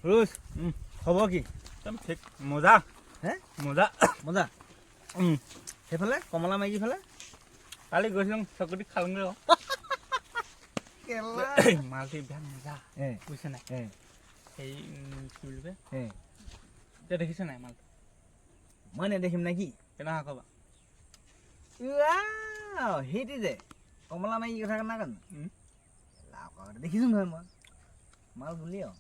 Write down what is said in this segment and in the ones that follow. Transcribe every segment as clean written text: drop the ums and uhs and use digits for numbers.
সুৰুজ, খবৰ কি? একদম ঠিক, মজা। হে? মজা। মজা। সেইফালে কমলা মাইকী ফালে? কালি গৈছিলোঁ, চকুটি খালোঁগৈ আকৌ। মালটো বিৰাট মজা, বুজিছে নাই? সেই কি বুলি কয়, এতিয়া দেখিছে নাই মালটো? মই নেদেখিম নে কি? কেনেকুৱা ক'বা? উৱাও, সেইটো যে কমলা মাইকী কথা নাই জানো? দেখিছোঁ নহয় মই মাল বুলি আৰু।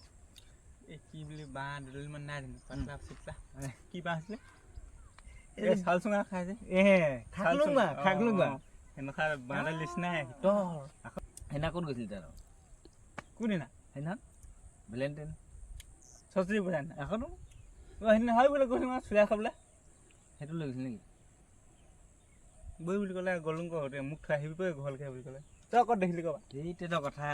এই কি বুলি, বাঁহ দুডালমান নাই জানো, পাতলা চিতলা? কি বাঁহ আছিলে? এই এই চাল চুঙা খাই যে। এ খাকলুং বা, খাকলুং বা। সেনেকুৱা বাঁহডাল নিচিনাই ভিতৰ। সেইদিনা ক'ত গৈছিলি তই? কোনদিনা? সেইদিনা ভেলেণ্টাইন। সৰস্বতী পূজা দিনা? এখনো। অ, সেইদিনা হয় বোলে গৈছিলোঁ মই চুলাই খাবলৈ। সেইটো লৈ গৈছিল নেকি? বৈ বুলি ক'লে, গ'লো ঘৰতে, মোক থৈ আহিবি বৈ ঘৰলৈকে বুলি ক'লে। তই ক'ত দেখিলি ক'বা? সেইটোতো কথা,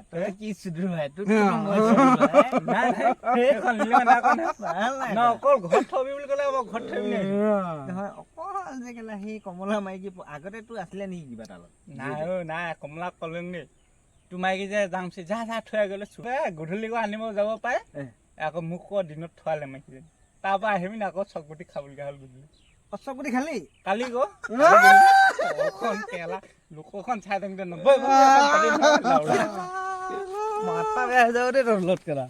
তই হে? কি চুদুৰ ভাই, তোক কিন্তু মই চুদুৰ ভাই। নাই নাই, সেইখন নিলে নাই কোৱা নহয়। ভাল নাই। ন, অকল ঘৰত থবি বুলি ক'লে হ'ব, ঘৰত থবি নি? নহয়, অকল যে কেলা সেই কমলা মাইকী আগতেতো আছিলে নেকি কিবা তাৰ লগত? নাই অ, নাই। কমলা কলং দেই তোমাৰ যে যামচি, যা যা থৈ গ'লে গধূলি গৈ আনিব যাব পাৰে। আকৌ মোক ক দিনত থোৱালে মাইকীজনী, তাৰপৰা আহিবি না, আকৌ চকগুটি খাবলগীয়া হ'ল গধূলি। চকুটি খালি? কালি গ অকণ কেলা লোকখন চাই থাকোঁতে নবৈ। মাথা বেয়া হৈ যাব দেই তোৰ লগত কেলা।